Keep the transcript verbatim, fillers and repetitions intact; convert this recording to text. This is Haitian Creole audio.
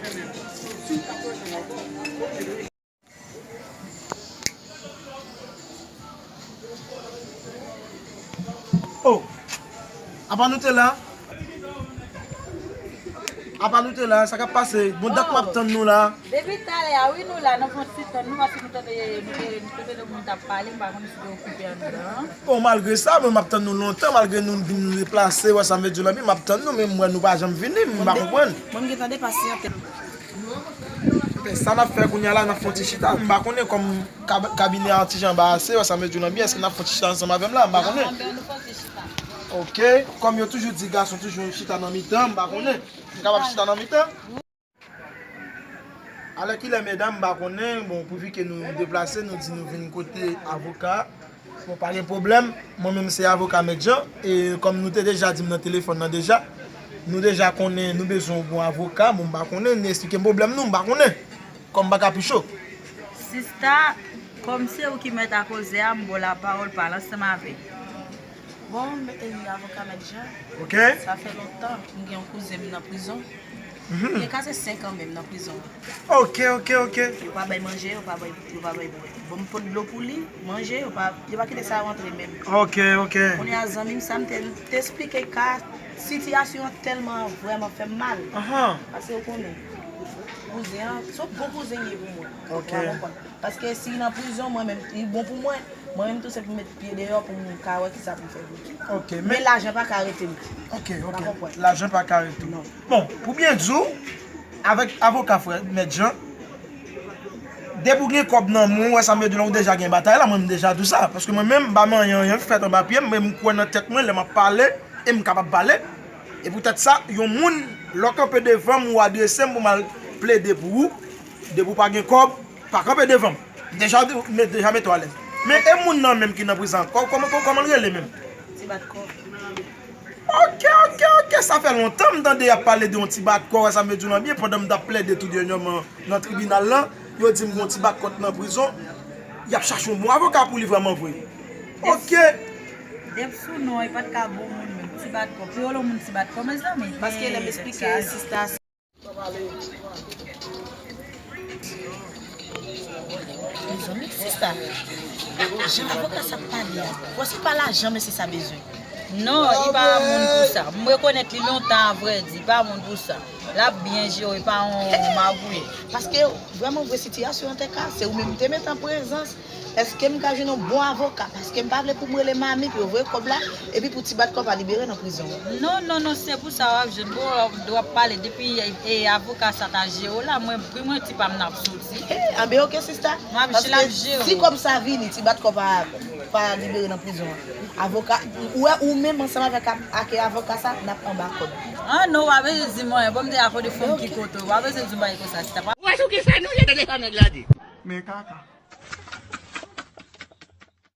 Oh! Apa nou te la? Apa nou te la? Sa k ap pase? Bon, dat m ap tann nou la. Depi talè a, wi, nou la, n ap fè yon ti tann nou, paske nou tande, nou te, nou te tande moun t ap pale, m pa konn si te okipe anndan. Bon, malgre sa, mwen, m ap tann nou lontan, malgre nou vin deplase, wè sa m vle di w la, men m ap tann nou, men m wè nou pa janm vini, m pa konprann. Mwen, m gentan depasyante. Men sa n ap fè kounye a la, n ap fè yon ti chita, m pa konnen kòm kab-, kabinè a ti jan anbarase, wè sa m vle di w la byen, èske n ap fè yon ti chita ansanm avè m la, m pa konnen. Ok, kòm yo toujou di gason toujou chita nan mitan, m pa konnen. M kapab chita nan mitan? Alèkilè, medam, m pa konnen, bon, pouvi ke nou deplase, nou di nou vin kote avoka. Bon, pa gen pwoblèm, mwen menm se avoka Mèt Jan, e kòm nou te deja di m nan telefòn nan deja, nou deja konnen nou bezwen yon bon avoka, bon, m pa konnen, nou esplike m pwoblèm nou, m pa konnen, kòm m pa ka pi cho. Sista, kòm se ou ki mèt a koze a, m ba w lapawòl, pale ansanm avè l. Bon, m, e, avoka Mèt Jan. Ok. Sa fè lontan m gen yon kouzen m nan prizon. Mhm. Gen kase senk an menm nan prizon. Ok, ok, ok. Yo pa bay manje, yo pa bay, yo pa bay bwè. Bon, m pot dlo pou li, manje, yo pa, yo pa kite sa rantre menm. Ok, ok. Kounye a zanmi m sa m te, te esplike ka, sitiyasyon an tèlman vrèman fè m mal. Ahan. Paske w konnen, kouzen an, se yon bon kouzen li ye pou mwen. Ok. Ou pa konprann? Paske si nan prizon, mwen menm, li bon pou mwen. Mwen menm tou se pou m met pye deyò pou m ka wè kisa pou m fè pou li. Ok, men, men lajan pa ka rete m. Ok, ok. Pa konprann. Lajan pa ka rete w. Non. Bon, pou byen di w, avèk avoka frè Mèt Jan, depi w gen kòb nan men w, wè sa m vle di w la, ou deja gen batay la, mwen m deja di w sa. Paske mwen menm, m pa manyen anyen k fèt anba pye m, men m kwè nan tèt mwen lè m ap pale, e m kapab pale. E poutèt sa, yon moun, lè w kanpe devan m, ou adrese m pou m al plede pou ou, depi w pa gen kòb, pa kanpe devan m. Deja, m deja mete w alèz. Men e moun nan menm ki nan prizon an, kò-, kòman, kò-, kòman l rele menm? Ti bat kò. Ok, ok, ok. Sa fè lontan m tande y ap pale de yon ti bat kò, sa m vle di w la byen, pandan m t ap plede tou dènyèman nan tribinal lan, yo di m gon ti bat kò nan prizon, y ap chache yon bon avoka pou li vrèman vre. Ok. Depi sou non, li pa t ka bon moun menm. Ti bat kò. Pou yo lè yon moun ti bat kò, mezanmi. Paske lè m esplike sista Mezanmi, sista, jan avoka sa ap pale a, w wè se pa lajan mesye sa bezwen? Non, li pa moun pou sa. M rekonèt li lontan, avrèdi, li pa moun pou sa. L ap byen jere, li pa yon magouye. Paske vrèman vre sitiyasyon an te ka, se ou menm te met an prezans. Èske m ka jwenn yon bon avoka? Paske m pa vle pou m rele mami pou yo voye kòb la, epi pou ti bat kò pa libere nan prizon an. Non, non, non, se pou sa w ap jwenn. Bon, w ap pale depi, e, avoka sa ta jere w la, mwen, pri mwen ti pa m nan ap soti. Anben, ok, sista. M ap, l ap jere w. Paske si kòb sa vini, ti bat kò pa, pa libere nan prizon an. Avoka, ou wè, ou menm ansanm avèk ak, ak avoka sa, n ap anba kòb. Ah non, w pa bezwen di m anyen. Bon, m te akonde fanm ki kote w. W pa bezwen di m anyen konsa, sista. Ou wè sou ki sèn nou ye, tande sa nèg la di. Men kaka.